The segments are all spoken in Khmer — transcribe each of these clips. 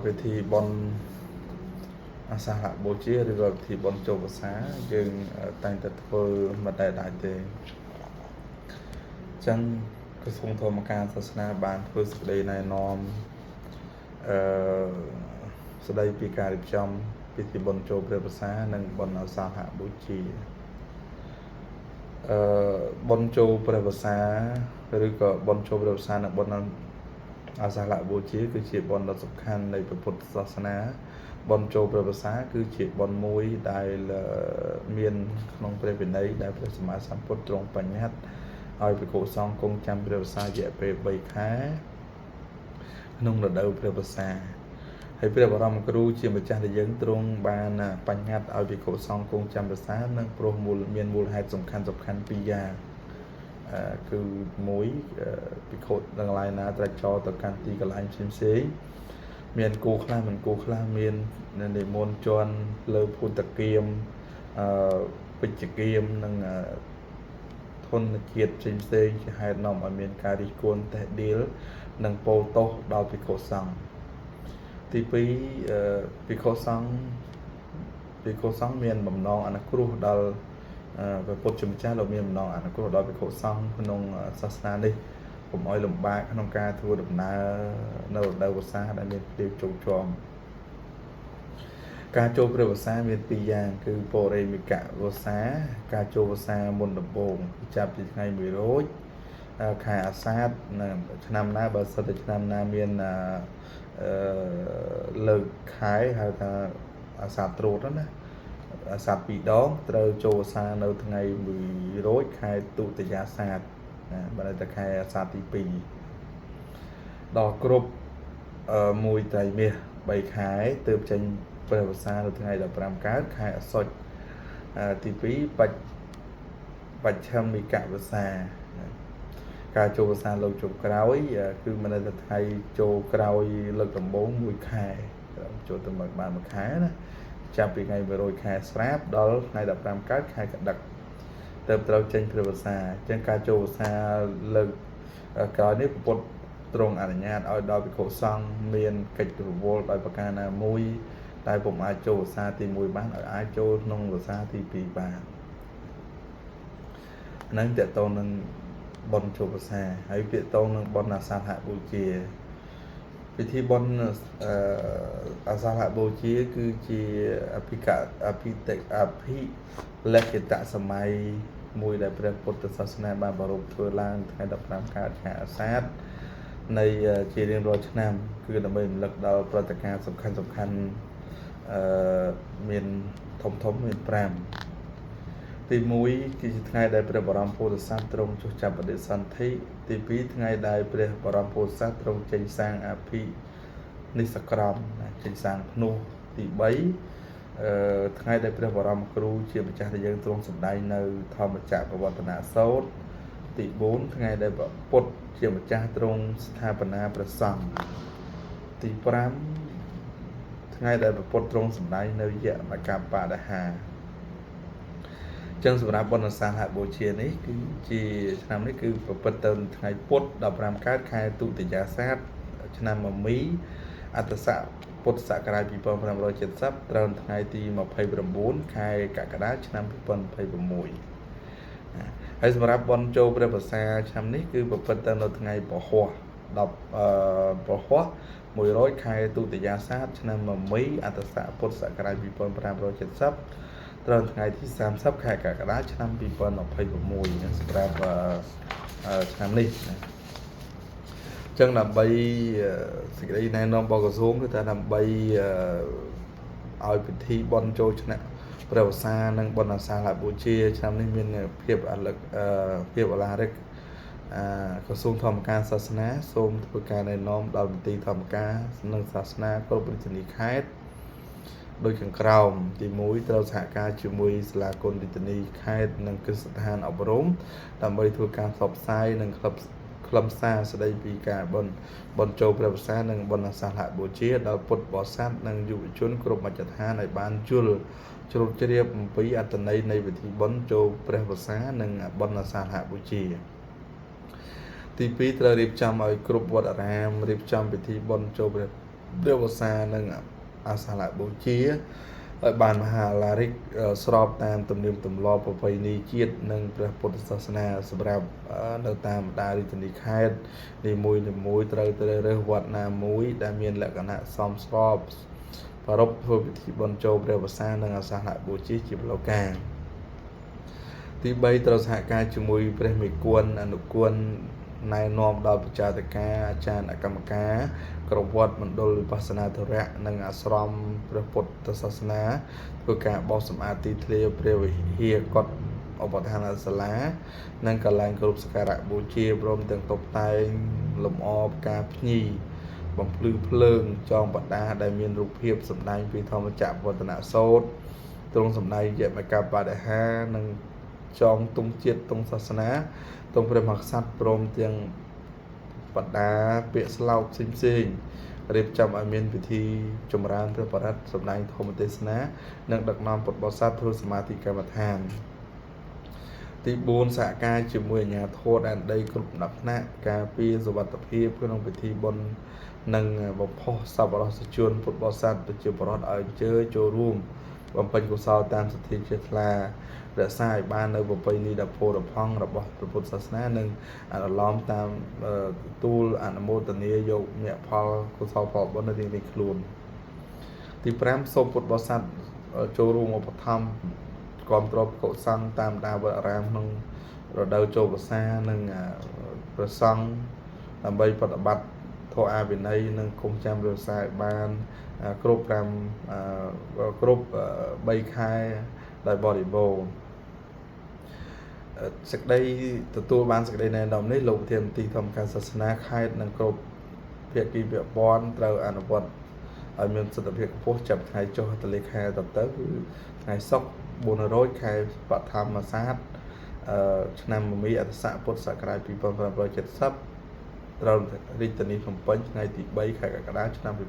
ពិធីបុណ្យអាសាលហបូជាឬក៏ពិធីបុណ្យចូលវស្សាយើងតែងតែធ្វើមិនដែលដាច់ទេអញ្ចឹងក្រសួងធម្មការសាសនាបានធ្វើសេចក្តីណែនាំអឺស្ដីពីការរៀបចំពិធីបុណ្យចូលព្រះវស្សានិងបុណ្យអាសាលហបូជាអឺបុណ្យចូលព្រះវស្សាឬក៏បុណ្យចូលព្រះវស្សានិងបុណ្យអាសាលហបូជាគឺជាបុណ្យដ៏សំខាន់នៃព្រះពុទ្ធសាសនាបុណ្យចូលព្រះវស្សាគឺជាបុណ្យមួយដែលមានក្នុងព្រះវិន័យដែលព្រះសម្មាសម្ពុទ្ធទ្រង់បញ្ញត្តិឲ្យភិក្ខុសង្ឃគង់ចាំព្រះវស្សារយៈពេល3ខែក្នុងរដូវព្រះវស្សាហើយព្រះបរមគ្រូជាម្ចាស់ដែលយើងទ្រង់បានបញ្ញត្តិឲ្យភិក្ខុសង្ឃគង់ចាំវស្សានិងព្រោះមូលមានមូលហេតុសំខាន់សំខាន់ពីរយ៉ាងគឺមួយភិក្ខុទាំងឡាយណាត្រាច់ចរទៅកាន់ទីកន្លែងផ្សេងផ្សេងមានគូខ្លះមិនគូខ្លះមាននិមន្តជន់លើភូតគាមអឺពេជ្ជគាមនិងធនជាតិផ្សេងផ្សេងជាហេតុនាំឲ្យមានការរិះគន់តេះដៀលនិងពោលទោសដល់ភិក្ខុសង្ឃទី2ភិក្ខុសង្ឃមានបំណងអនុគ្រោះដល់ព្រះពុទ្ធជាម្ចាស់លោកមានបំណងអនុគ្រោះដល់ភិក្ខុសង្ឃក្នុងសាសនានេះកុំឲ្យលំបាកក្នុងការធ្វើដំណើរនៅរដូវវស្សាដែលមានភ្លៀងជោគជាំការចូលព្រះវស្សាមានពីរយ៉ាងគឺបរិមិកវស្សាការចូលវស្សាមុនដំបូងចាប់ពីថ្ងៃ1រោចខែអាសាឍឆ្នាំណាបើសិនតែឆ្នាំណាមានអឺលើកខែហៅថាអាសាឍត្រួតណាអាសាឍពីរដងត្រូវចូលវស្សានៅថ្ងៃ1រោចខែទុតិយាសាទណាបើតែខែអាសាឍទី2ដល់គ្រប់មួយត្រីមាស3ខែទើបចេញព្រះវស្សានៅថ្ងៃ15កើតខែអស្សុចទី2បច្ឆមិកវស្សាការចូលវស្សាលើកចុងក្រោយគឺមិនតែថ្ងៃចូលក្រោយលើកដំបូងមួយខែចូលទៅមកបានមួយខែណាចាប់ពីថ្ងៃ100ខែស្រាបដល់ថ្ងៃ15កើតខែកដឹកទើបត្រូវចេញព្រះវស្សាអញ្ចឹងការចូលវស្សាលើកក្រោយនេះពុទ្ធទ្រង់អនុញ្ញាតឲ្យដល់ភិក្ខុសង្ឃមានកិច្ចរវល់ដោយប្រការណាមួយតែពុំអាចចូលវស្សាទី1បានឲ្យអាចចូលក្នុងវស្សាទី2បានហ្នឹងតកតងនឹងបុណ្យចូលវស្សាហើយពាក្យតងនឹងបុណ្យអាសាលហបូជាពិធីបុណ្យអាសាលហបូជាគឺជាអភិកអភិតិអភិលក្ខិតសម័យមួយដែលព្រះពុទ្ធសាសនាបានប្រារព្ធធ្វើឡើងថ្ងៃ15កើតខែអាសាឍនៃជារៀងរាល់ឆ្នាំគឺដើម្បីរំលឹកដល់ព្រឹត្តិការណ៍សំខាន់សំខាន់មានធំធំមាន5ទី1គឺជាថ្ងៃដែលព្រះបរមពោធិសត្វទ្រង់ចុះចាប់បដិសន្ធិទី2ថ្ងៃដែលព្រះបរមពោធិសត្វទ្រង់ចេញសាងអភិនិស្សក្រមចេញសាងភ្នោះទី3ថ្ងៃដែលព្រះបរមគ្រូជាម្ចាស់ដែលយើងទ្រង់សម្ដែងនៅធម្មចក្រវត្តនសូត្រទី4ថ្ងៃដែលព្រះពុទ្ធជាម្ចាស់ទ្រង់ស្ថាបនាព្រះសង្ឃទី5ថ្ងៃដែលព្រះពុទ្ធទ្រង់សម្ដែងនៅយមកបដហាចឹងសម្រាប់បុណ្យអាសាលហបូជានេះគឺជាឆ្នាំនេះគឺប្រព្រឹត្តទៅថ្ងៃពុធ15កើតខែទុតិយាសាទឆ្នាំមមីអត្តស័កពុទ្ធសករាជ2570ត្រូវថ្ងៃទី29ខែកក្កដាឆ្នាំ2026ហើយសម្រាប់បុណ្យចូលព្រះវស្សាឆ្នាំនេះគឺប្រព្រឹត្តទៅនៅថ្ងៃពហុ10ពហុ100ខែទុតិយាសាទឆ្នាំមមីអត្តស័កពុទ្ធសករាជ2570ត្រូវថ្ងៃទី30ខែកក្កដាឆ្នាំ2026សម្រាប់ឆ្នាំនេះណាចឹងដើម្បីសេចក្តីណែនាំរបស់ក្រសួងគឺថាដើម្បីឲ្យពិធីបុណ្យចូលឆ្នាំព្រះវស្សានិងបុណ្យអាសាលបូជាឆ្នាំនេះមានភាពអលឹកភាពអឡារិកក្រសួងធម្មការសាសនាសូមធ្វើការណែនាំដល់មន្ទីរធម្មការនិងសាសនាគ្រប់រាជធានីខេត្តដូចខាងក្រោមទី1ត្រូវសហការជាមួយសាលាគុណរាជធានីខេត្តនិងគ្រឹះស្ថានអប់រំដើម្បីធ្វើការផ្សព្វផ្សាយនិងខ្លឹមសារស្ដីពីការបុណ្យចូលព្រះវស្សានិងបុណ្យអាសាលហបូជាដល់ពុទ្ធបរិស័ទនិងយុវជនគ្រប់មជ្ឈដ្ឋានឲ្យបានយល់ជ្រុតជ្រាបអំពីអត្ថន័យនៃពិធីបុណ្យចូលព្រះវស្សានិងបុណ្យអាសាលហបូជាទី2ត្រូវរៀបចំឲ្យគ្រប់វត្តអារាមរៀបចំពិធីបុណ្យចូលព្រះ ព្រះវស្សានិងអាសាលបូជាឲ្យបានមហាឡារិកស្របតាមទំនៀមទម្លាប់ប្រពៃណីជាតិនិងព្រះពុទ្ធសាសនាសម្រាប់នៅតាមបណ្ដារាជធានីខេត្តនីមួយៗត្រូវជ្រើសរើសវត្តណាមួយដែលមានលក្ខណៈសមស្របប្រារព្ធធ្វើពិធីបុណ្យចូលព្រះវស្សានិងអាសាលបូជាជាផ្លូវការទី3ត្រូវសហការជាមួយព្រះមេគុណអនុគុណណែនាំដល់ប្រជាធិការអាចារ្យកម្មការក្រវត្តមណ្ឌលវិបស្សនាធរៈនិងអាស្រមព្រះពុទ្ធសាសនាធ្វើការបោសសម្អាតទីធ្លាព្រះវិហារកុដិឧបដ្ឋានសាលានិងកន្លែងគោរពសក្ការៈបូជាព្រមទាំងតុបតែងលម្អផ្កាភ្ញីបំភ្លឺភ្លើងចងបដាដែលមានរូបភាពសម្ដែងពីធម្មចក្រវឌ្ឍនសូត្រទ្រង់សម្ដែងយមកបដិហានិងចងទង់ជាតិទង់សាសនាទង់ព្រះមហាក្សត្រព្រមទាំងបដាពាក្យស្លោកផ្សេងៗរៀបចំឲ្យមានពិធីចម្រើនព្រះបរិត្តសម្ដែងធម្មទេសនានិងដឹកនាំពុទ្ធបរិស័ទធ្វើសមាធិកម្មដ្ឋានទី4សហការជាមួយអាជ្ញាធរដែនដីគ្រប់លំដាប់ថ្នាក់ការពារសុវត្ថិភាពក្នុងពិធីបុណ្យនិងបំផុសសប្បុរសជនពុទ្ធបរិស័ទប្រជាពលរដ្ឋឲ្យអញ្ជើញចូលរួមបំពេញកុសលតាមសទ្ធាជ្រះថ្លារក្សាឲ្យបាននៅប្រពៃណីដ៏ផូរផង់របស់ព្រះពុទ្ធសាសនានិងអនុលោមតាមទទួលអនុមោទនាយកមគ្គផលកុសលផលបុណ្យនៅរៀងៗខ្លួនទី5សូមពុទ្ធបរិស័ទចូលរួមឧបត្ថម្ភគាំទ្រកុសលតាមដាវត្តអារាមក្នុងរដូវចូលវស្សានិងព្រះសង្ឃដើម្បីប្រតិបត្តិធម៌អាវិន័យនិងគង់ចាំរក្សាឲ្យបានគ្រប់5គ្រប់3ខែដោយបរិបូរណ៍សេចក្តីទទួលបានសេចក្តីណែនាំនេះលោកប្រធានមន្ទីរធម្មការសាសនាខេត្តនិងគ្រប់ភាគីពាក់ព័ន្ធត្រូវអនុវត្តឲ្យមានប្រសិទ្ធភាពខ្ពស់ចាប់ថ្ងៃចុះហត្ថលេខាទៅគឺថ្ងៃសុក្រ400ខែបឋមសាទឆ្នាំមមីអត្តស័កពុទ្ធសករាជ2570ត្រូវរាជធានីភ្នំពេញថ្ងៃទី3ខែកក្កដាឆ្នាំ2026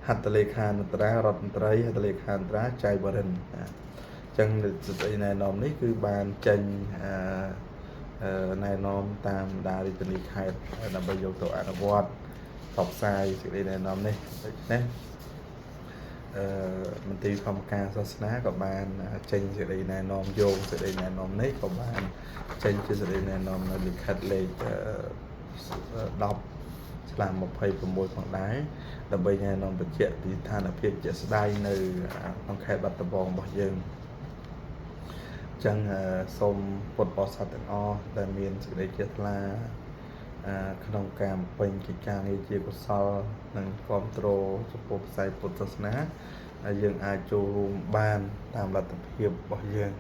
ហត្ថលេខានុត្រារដ្ឋមន្ត្រីហត្ថលេខានុត្រាចៃវរិនអញ្ចឹងសេចក្តីណែនាំនេះគឺបានចេញណែនាំតាមបណ្ដារាជធានីខេត្តដើម្បីយកទៅអនុវត្តផ្សព្វផ្សាយសេចក្តីណែនាំនេះដូច្នេះមន្ទីរធម្មការសាសនាក៏បានចេញសេចក្តីណែនាំយោងសេចក្តីណែនាំនេះក៏បានចេញជាសេចក្តីណែនាំនៅលិខិតលេខ10ឆ្នាំ26ផងដែរដើម្បីណែនាំបញ្ជាក់ពីស្ថានភាពជាក់ស្ដែងនៅក្នុងខេត្តបាត់ដំបងរបស់យើងចឹងសូមពុទ្ធបរិស័ទទាំងអស់ដែលមានសេចក្តីជ្រះថ្លាក្នុងការបំពេញកិច្ចការងារជាកុសលនិងគ្រប់គ្រងចំពោះផ្សាយពុទ្ធសាសនាហើយយើងអាចចូលរួមបានតាមលទ្ធភាពរបស់យើង